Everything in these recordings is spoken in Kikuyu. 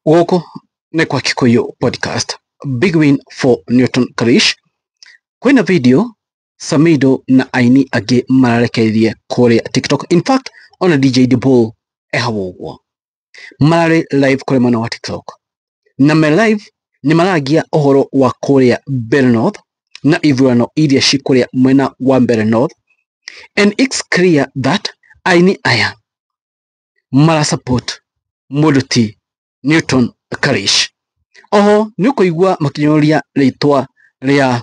Gũkũ nĩ kwa Kikuyu Podcast. Big win for Newton Karish. Kwĩna video Samido na aini angĩ mararekereirie kũrĩa TikTok. In fact, ona DJ Dibul e hau ũguo. Mararĩ live kũrĩ mwena wa TikTok. Na me live nĩ maragia ũhoro wa kũrĩa Mbeere North na ithurano iria ci kũrĩa mwena wa Mbeere North. And it's clear that aini aya mara support mũndũ ti Newton Karish. Oho nĩ ũkũigua makĩnyũrũria rĩtwa rĩa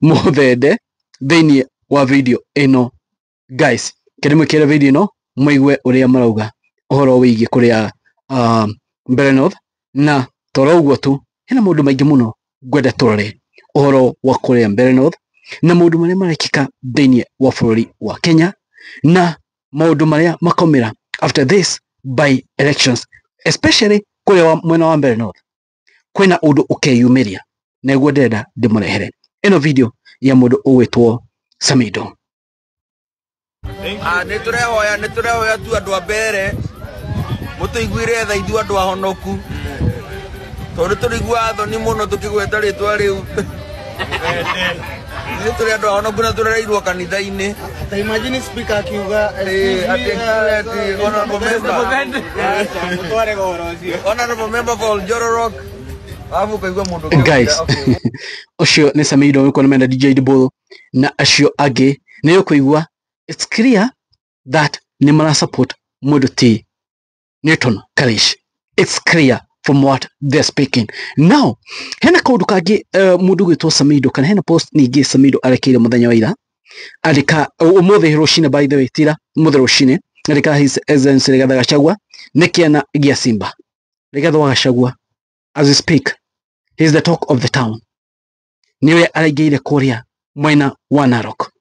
Mũthende thĩinĩ wa video ĩno. Guys, kĩrĩ mwĩkĩre video ĩno mũigue ũrĩa marauga ũhoro wĩgiĩ kũrĩa Mbeere North na toro ũguo tu hena maũndũ maingĩ mũno ngwenda tũrore ũhoro wa kũrĩa Mbeere North na maũndũ marĩa marekĩka thĩinĩ wa bũrũri wa Kenya na maũndũ marĩa makaumĩra after this by elections, especially kũrĩa mwena wa Mbeere North kwĩna ũndũ ũkeyumĩria nĩguo ndĩrenda ndĩmũrehere ĩno video ya mũndũ ũgwĩtwo Samido. Ah, nä tå rehoya nä tå rehoya tu andå a mbere må tå iguä tha ithuĩ andå ahonoku tondå nä tå rä thoni må no tå kä gweta rä twa rä u ithuĩ tå rä andå ahonoku na tå rereirwo kanitha-inä. Ta imagine speaker akiuga atĩ honorable member. Mutware goro ũcio. Honorable member for Njororok, arabu ũkaigua mũndũ. Guys, ũcio nĩ Samido wĩkuona mena DJ Dibul na acio angĩ nĩ ũkũigua it's clear that nĩ mara support mũndũ ti Newton Karish. It's clear from what they're speaking. Now, hena kaũndũ kangĩ mũndũ ũgwĩtwo Samido kana hena post ningĩ Samido arekeire mũthenya wa ira andĩka ũmũthĩ rũcinĩ, by the way, tira ũmũthĩ rũcinĩ, andĩka His Excellency Rigathi Gachagua nĩ kĩana gĩa Simba. Rigathi wa Gachagua, as we speak, he is the talk of the town. Nĩ ũrĩa araingĩire kũrĩa mwena wa Narok.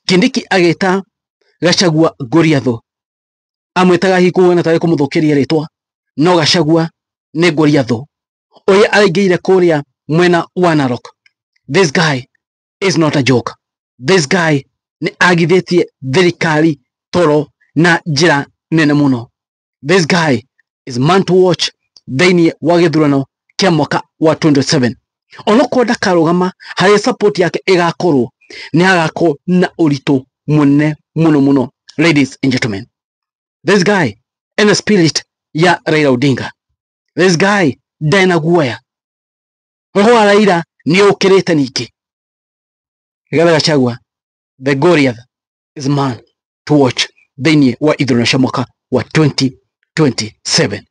Kindiki agĩta Gachagua Goliath, amwĩtaga hihi kuona tarĩ kũmũthũkĩria rĩtwa, no Gachagua nĩ Goliath ũrĩa araingĩire kũrĩa mwena wa Narok. This guy is not a joke. This guy nĩ agithĩtie thirikari toro na njĩra nene mũno. This guy is man to watch thĩinĩ wa gĩthurano kĩa mwaka wa 27. Onokorwo ndakarũgama harĩa support yake ĩgakorwo nĩ hagakorwo na ũritũ mũnene mũno mũno. Ladies and gentlemen, this guy ena spirit ya Raila Odinga. This guy ndarĩ na guoya. Roho wa Raila nĩ ũkĩrĩte ningĩ. Rigathi Gachagua, the Goliath, is man to watch thĩinĩ wa ithurano cia mwaka wa 2027.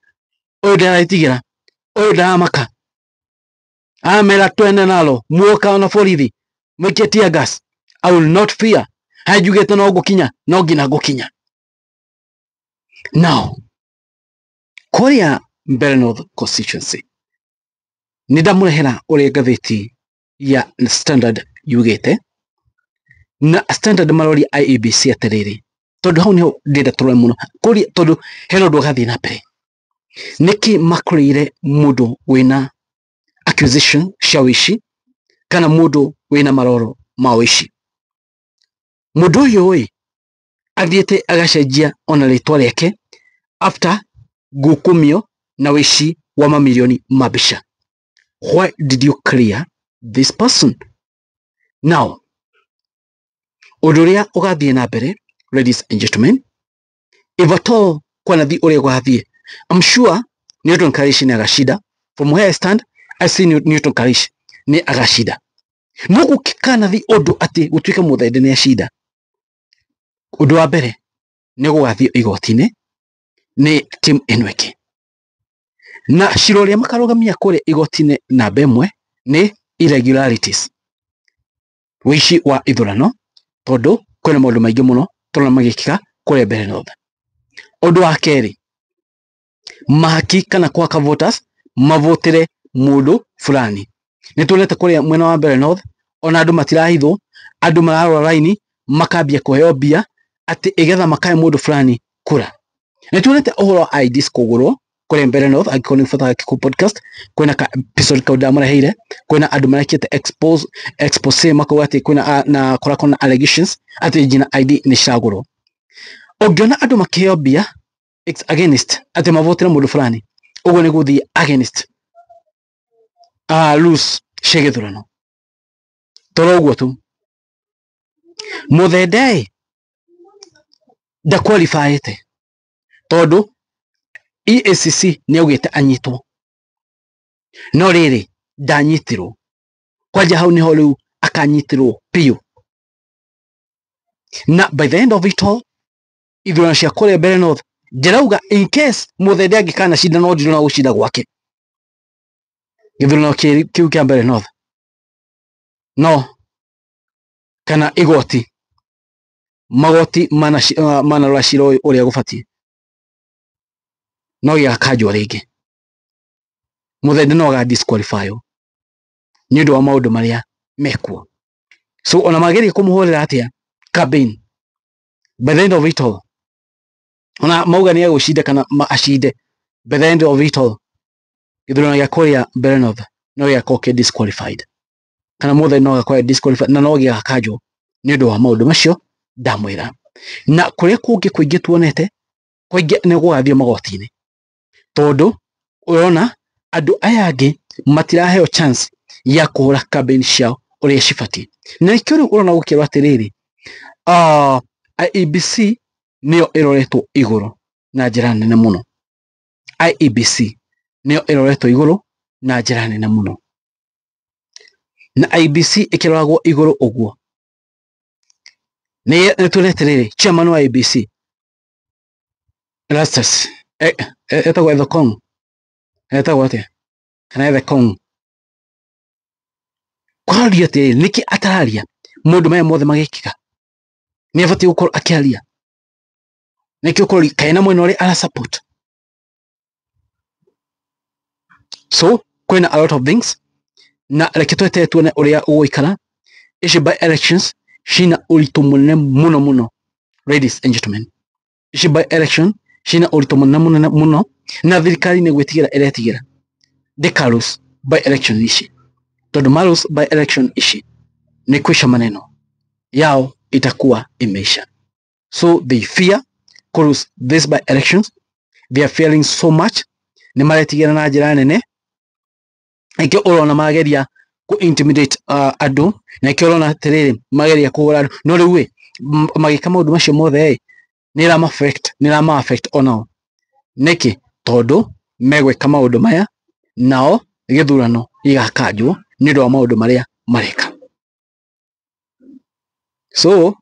Ũyũ ndaratigĩra, ũyũ ndaramaka, amera twende nalo muoka na borithi mwikie tear gas, I will not fear. Hanjugĩte no ngũkinya, no nginya ngũkinya. Now, kũrĩa Mbeere North constituency nĩ ndamũrehera ũrĩa ngathĩti ya Standard yugĩte, na Standard maroria IEBC atĩrĩrĩ, tondũ hau nĩho ndĩrenda tũrore mũno kũrĩa, tondũ hena ũndũ ũgathiĩ na mbere. Nĩkĩ makũrĩire mũndũ wĩna accusation cia ũici kana mũndũ wĩna maroro ma ũici? Mũndũ ũyũ ĩ athiĩte agacenjia ona rĩtwa rĩake after ngukumio na ũici wa mamirioni ma mbeca. Why did you clear this person? Now, ũndũ ũrĩa ũgathiĩ na mbere, ladies and gentlemen, if at all kwanathi ũrĩa gũgathiĩ, I'm sure Newton Karish nĩ agashida. From where I stand, I see Newton Karish nĩ agashida. No gũkĩkanathi ũndũ atĩ gũtuĩke Mũthende nĩ acida, ũndũ wa mbere nĩ gũgathiĩ igoti-inĩ nĩ team ĩno ĩngĩ, na cira ũrĩa makarũgamia kũrĩa igoti-inĩ namba ĩmwe nĩ irregularities, ũici wa ithurano, tondũ kwĩna maũndũ maingĩ mũno tũrona magĩkĩka kũrĩa Mbeere North. Ũndũ wa kerĩ, mahaki kana kwaka voters mavotere mũndũ fulani. Nĩ tuonete kũrĩa mwena wa Mbeere North ona andũ matirahithwo, andũ mararora raini makambia kũheo mbia atĩ ĩgetha makahe mũndũ fulani kura. Nĩ tuonete ũhoro wa IDs kũgũrwo kũrĩa Mbeere North. Angĩkorwo nĩ ũbataraga Kikuyu Podcast, kwĩna ka episode kau ndamũreheire, kwĩna andũ marekĩte expose makauga atĩ kwĩna na kũrakorwo na allegations atĩ nginya ID nĩ ciragũrwo. Ũngĩona andũ makĩheo mbia It's against ati mavotera mundu fulani uguo ni guthii against rules cia githurano. Toro uguo tu Muthende ndaqualifyite tondu EACC ni augite anyitwo, no riri ndanyitirwo. Kwanja hau niho riu akanyitirwo piu, na by the end of it all ithurano cia kuria Mbeere North ndirauga in case Muthende angikana cinda no ndirona gucinda gwake githurano kiu kia Mbeere North, no kana igoti magoti manarora cira uyu uria gubatie no gigakanjwo ringi. Muthende no aga disqualify ni undu wa maundu maria mekuo. So ona mageria kumuhurira atia campaign, by the end of it all ona mauga ni agucinda kana acinde, by the end of it all githurano gia kuria Mbeere North no gigakorwo ki disqualified, kana Muthende no agakorwo disqualified na no gigakanjwo ni undu wa maundu macio ndamwira. Na kuria kungi kuingi tuonete kuingi ni gugathio magoti-ini, tondu urona andu aya angi matiraheo chance ya kuhura campaign ciao uria cibatie. Na nikio riu urona gukirwo atiriri, IEBC niyo iroretwo iguru na njira nene muno. IEBC niyo iroretwo iguru na njira nene muno, na IEBC ikiroragwo iguru uguo ni tureterere chairman wa IEBC Erastus etagwo Ethekong, etagwo atia kana Ethekong, kwaria atiriri niki atararia maundu maya mothe magekika? Ni abatie gukorwo akiaria niki ukorwo kaina mwena uria ara support. So kwina a lot of things, na reke twetere tuone uria uguikara. Ici by elections cina uritu munene muno muno, ladies and gentlemen. Ici by election cina uritu munene muno muno, na thirikari ni gwitigira iretigira ndikarus by election ici, tondu marus by election ici ni kwisha maneno yao itakuwa imeisha. So they fear kurus this by elections, they are fearing so much, ni maretigira na njira nene. Ikio urona mageria ku intimidate andu, na ikio urona atiriri mageria kuhura andu, no riu magika maundu macio mothe ni rama affect, ni rama affect onao. Niki? Tondu megwika maundu maya nao githurano gigakanjwo ni undu wa maundu maria mareka. So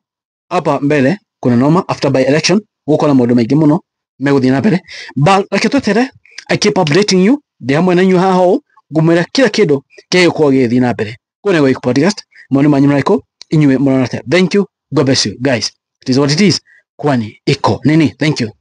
hapa mbele kuna noma after by election gukora maundu maingi muno meguthii na mbere, but reke twetere, I keep updating you ndi hamwe na inyuĩ haha ũũ ngumwĩra kila kindu gĩgũkorwo gĩgĩthiĩ na mbere. Kũu nĩ Gĩkũ Podcast, mawoni manyu marĩkũ? Inyuĩ mũrona atĩa? Thank you, God bless you guys. It is what it is, kwani iko nini? Thank you.